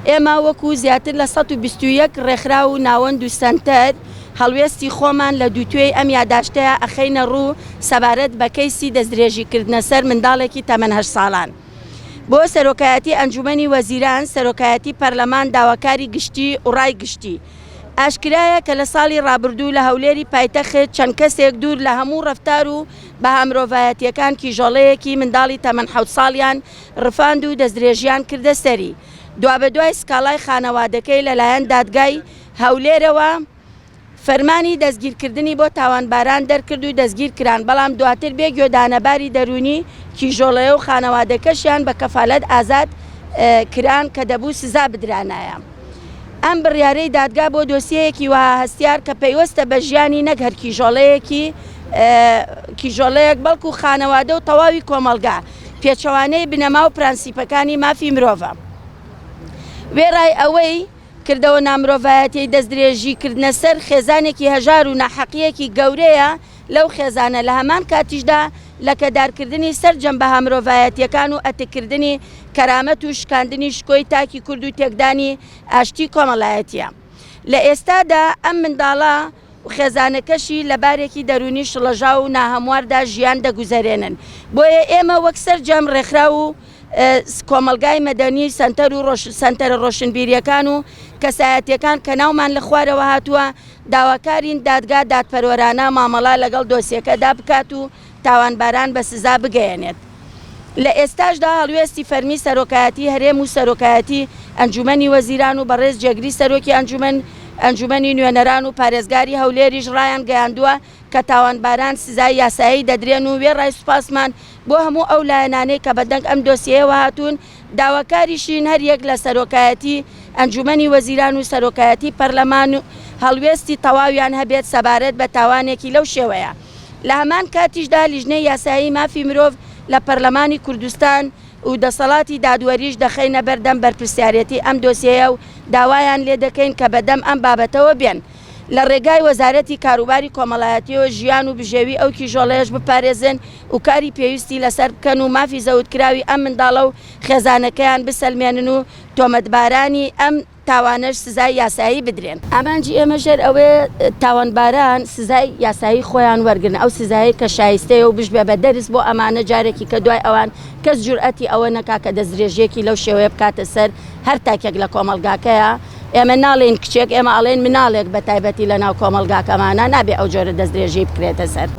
ئێمە وەکو زیاتر لە 121 ڕێکخراو و ناوەند و سەنتەر هەڵوێستی خۆمان لە دووتوێی ئەم یاداشتەیا ئەخەینە ڕوو سەبارەت بە کەیسی دەستدرێژیکردنە سەر منداڵێکی تەمەن هەشت ساڵان بۆ سەرۆکایەتی ئەنجومەنی وەزیران، سەرۆکایەتی پەرلەمان، داواکاری گشتی و ڕای گشتی. ئاشکرایە کە لە ساڵی ڕابردوو لە هەولێری پایتەخت چەند کەسێک دوور لە هەموو ڕەفتار و بەها مرۆڤایەتییەکان کیژۆڵەیەکی منداڵی تەمەن حەوت ساڵیان ڕفاند و دەستدرێژیان کردە سەری. دوابەدوای سکاڵای خانەوادەکەی لەلایەن دادگای هەولێرەوە فەرمانی دەستگیرکردنی بۆ تاوانباران دەرکرد و دەستگیرکران، بەڵام دواتر بێ گوێدانە باری دەروونی کیژۆڵەیە و خانەوادەکەشیان بە کەفالەت ئازاد کران کە دەبوو سزا بدرانایە. ئەم بڕیارەی دادگا بۆ دۆسیەیەکی وەها هەستیار کە پەیوەستە بە ژیانی نەک هەر کیژۆڵەیەکی کیژۆڵەیەک بەڵکو خانەوادە و تەواوی کۆمەڵگا، پێچەوانەی بنەما و پرەنسیپەکانی مافی مرۆڤە. وێڕای ئەوەی کردەوە نامرۆڤایەتیەی دەستدرێژی کردنە سەر خێزانێکی هەژار و ناحەقیەکی گەورەیە لەو خێزانە لە هەمان کاتیشدا لەکەدارکردنی سەرجەم بەها مرۆڤایەتیەکان و ئەتککردنی کەرامەت و شکاندنی شکۆی تاکی کورد و تێکدانی ئاشتی کۆمەڵایەتیە لە ئێستادا ئەم منداڵە و خێزانەکەشی لە بارێکی دەروونی شڵەژاو و ناهەمواردا ژیان دەگوزەرێنن. بۆیە ئێمە وەک سەرجەم ڕێکخراو و کۆمەڵگای مەدەنی، سەنتەر و سەنتەرە ڕۆشنبیرییەکان و کەسایەتییەکان کە ناومان لە خوارەوە هاتووە، داواکارین دادگا دادپەروەرانە مامەڵە لەگەڵ دۆسیەکەدا بکات و تاوانباران بە سزا بگەیەنێت. لە ئێستاشدا هەڵوێستی فەرمی سەرۆکایەتی هەرێم و سەرۆکایەتی ئەنجومەنی وەزیران و بەڕێز جێگری سەرۆکی ئەنجومەن ئەنجومەنی نوێنەران و پارێزگاری هەولێریش ڕایانگەیاندووە کە تاوانباران سزای یاسایی دەدرێن و وێڕای سوپاسمان بۆ هەموو ئەو لایەنانەی کە بەدەنگ ئەم دۆسیەیەوە هاتوون داواکاریشین هەریەک لە سەرۆکایەتی ئەنجومەنی وەزیران و سەرۆکایەتی پەرلەمان هەڵوێستی تەواویان هەبێت سەبارەت بە تاوانێکی لەو شێوەیە. لە هەمان کاتیشدا لیژنەی یاسایی مافی مرۆڤ لە پەرلەمانی کوردستان و دەسەڵاتی دادوەریش دەخەینە بەر دەم بەرپرسیارێتی ئەم دۆسیەیە و داوایان لێدەکەین کە بەدەم ئەم بابەتەوە بێن لە ڕێگای وەزارەتی کاروباری کۆمەڵایەتیەوە ژیان و بژێوی ئەو کیژۆڵەیەش بپارێزن و کاری پێویستی لەسەر بکەن و مافی زەوتکراوی ئەم منداڵە و خێزانەکەیان بسەلمێنن و تۆمەتبارانی ئەم تاوانەش سزای یاسایی بدرێن. ئامانجی ئێمەش هەر ئەوەیە تاوانباران سزای یاسایی خۆیان وەرگرن، ئەو سزایەی کە شایستەیە و بشبێ بە دەرس بۆ ئەمانە جارێکی کە دوای ئەوان کەس جورئەتی ئەوە نەکا کە دەستدرێژیەکی لەو شێوەیە بکاتە سەر هەر تاکێک لە کۆمەڵگاکەیا، ئێمە ناڵێین کچێک ئێمە ئەڵێین مناڵێک بە تایبەتی لە ناو کۆمەڵگاکەمانا نابێ ئەو جۆرە دەستدرێژیی بکرێتە سەر.